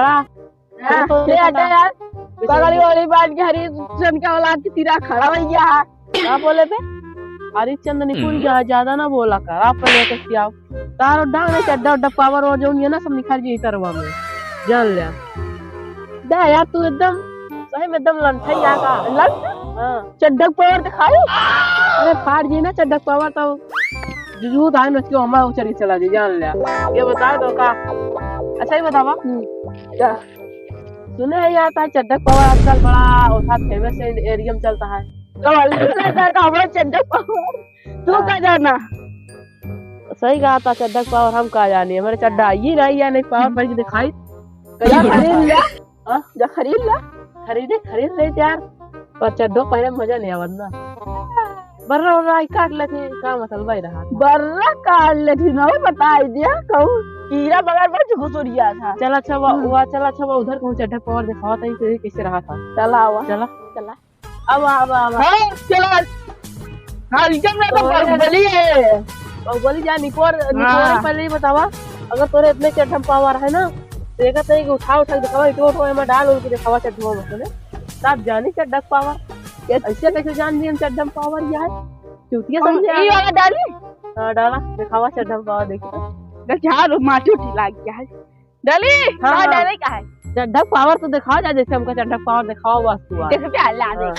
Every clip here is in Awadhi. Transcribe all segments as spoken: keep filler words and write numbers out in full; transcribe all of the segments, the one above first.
हाँ। हाँ, तो ले देखा हटा ना। यार। पगली वाली बात के हरिचंद के औलाद की तीरा खड़ा हो गया है। का बोले बे? हरिचंद निकुल गया, ज्यादा ना बोला कर। आप पहले तो क्या? तारो डांग नहीं चड्डा उड्डा पावर और जो ये ना सब निखर जी तरवा में। जान ले। दे यार, तू एकदम सही में एकदम लंठई आ का। लंठ? हाँ। चड्डक पावर दिखाई? अरे फाड़ जी ना चड्डक पावर तो जुजू था ना क्यों हमारा उचर के चला जी, जान ले। ये बता दो का। अच्छा ही बतावा। हम्म। क्या? सुने हैं यार, तार चड्डक पावर आजकल बड़ा ओथा फेमस है, एरिया में चलता है। तो वाले सुना था का हमारा चड्डक पावर। तू हाँ। का जाना? सही कहा था, चड्डक पावर हम का जानी, हमारे चड्डा ये नहीं या नहीं पावर पहन के दिखाई। जा खरीद लिया। हाँ? जा खरीद ला। खरीदे, खरीद ले यार, पर चड्डो पहने में मजा नहीं आवत ना। बर्रा उर्रा आई काट लेते, का मतलब भाई रहा? बर्रा काट लेते ना, वो बताई दिया कहूँ। कीड़ा बगल में घुसुरिया था। चला अच्छा, वो, हम्म। वो चला अच्छा, वो उधर कहूँ चड्डा पावर दिखावा था, कैसे रहा था? चला आवा। चला। चला। अब, अब, अब। हाँ, चला। हाँ, रिटर्न में तो तो बाहुबली है। बाहुबली जा, निकोर, निकोर हाँ। पहले ही बतावा, अगर तोरे इतने चड्ढम पावर है ना, तो एक तो एक उठा, उठा के दिखावा, इटो, उटो, एमा डाल, उनके दिखावा चड्ढम में तोरे। तब जानी चड्ढक पावर। ये ऐसे कैसे जान ली हम चड्ढम पावर क्या है? चूतिया हम समझे ई आप? वाला डाली? हाँ, डाला, दिखावा चड्ढम पावर, देखिए। देख यार, माटी उठी लाग गया है। डाली? हाँ, हाँ, हाँ। डाली का है? चड्ढक पावर तो दिखाओ जा, जैसे हमका चड्ढक पावर दिखाओ, बस तू आ। देख बे, ला दे। हाँ।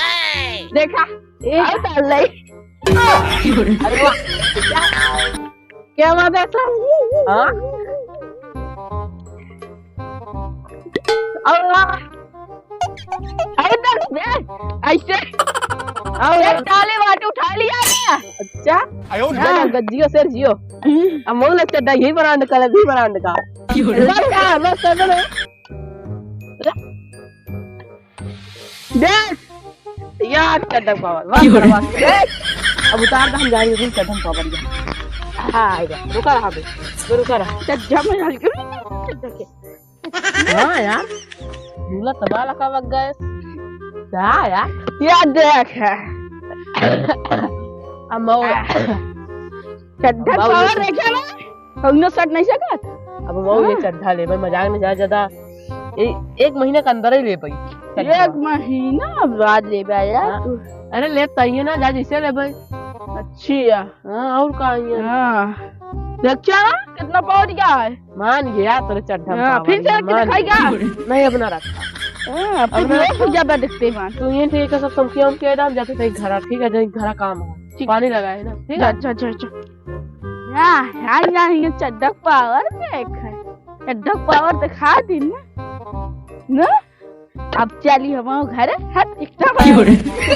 देखा? ए। आओ डाल ले। अरे वाह। क्या बात है सर? हाँ? अरे वाह। अरे डाल बे। ऐसे। आओ ए, यार। डाले बाटे उठा लिया बे। अच्छा? आयो हाँ, रे। गज्जियो शेर जियो। हम्म। अब मोला चड्ढा यही ब्रांड का, यही ब्रांड का। बस का, बस कर दो। देख। यार, चड्ढम पावर, वाह, वाह, वाह। देख। अब उतार दे, हम जाएंगे, तुम चड्ढम पावर जा। हाँ, आएगा। रुका रहा बे, तो रुका रहा। चड्ढम में डाल के, चड्ढम के। हाँ यार, झूला तबाला का बग गए। हाँ यार। ये देख है। अब मऊ चड्ढा अब मऊ पावर ये देखे ना? कौनो सट नहीं सकत। अब मऊ ये हाँ। चड्ढा लेबे, मजाक नहीं जा ज्यादा। ए-, एक महीना के अंदर ही लेबे चड्ढा। एक महीना बाद लेबे यार हाँ। तू। अरे ले तइयो ना जा जैसे लेबे। अच्छी है। हाँ, और का है? हाँ। देखा ना कितना पावर क्या है? मान गया तोरे चड्ढा में हाँ, पावर फिर से है, रख के मान दिखाई गया। क्या? नहीं, अब ना रख। हाँ, फिर अपना ये रख। कुछ ज्यादा दिखते हैं। तू ये ठीक है, सब समखिया उमखिया डाल, जाते थे घरा, ठीक है, जाए घरा काम है। ठीक। पानी लगाए ना, ठीक जा, है? जा, जा, जा। या, या, या, ये चड्ढक पावर देख। चड्ढक पावर दिखा दी ना। ना? अब चली हम घरे, हट, इतना क्यों रे?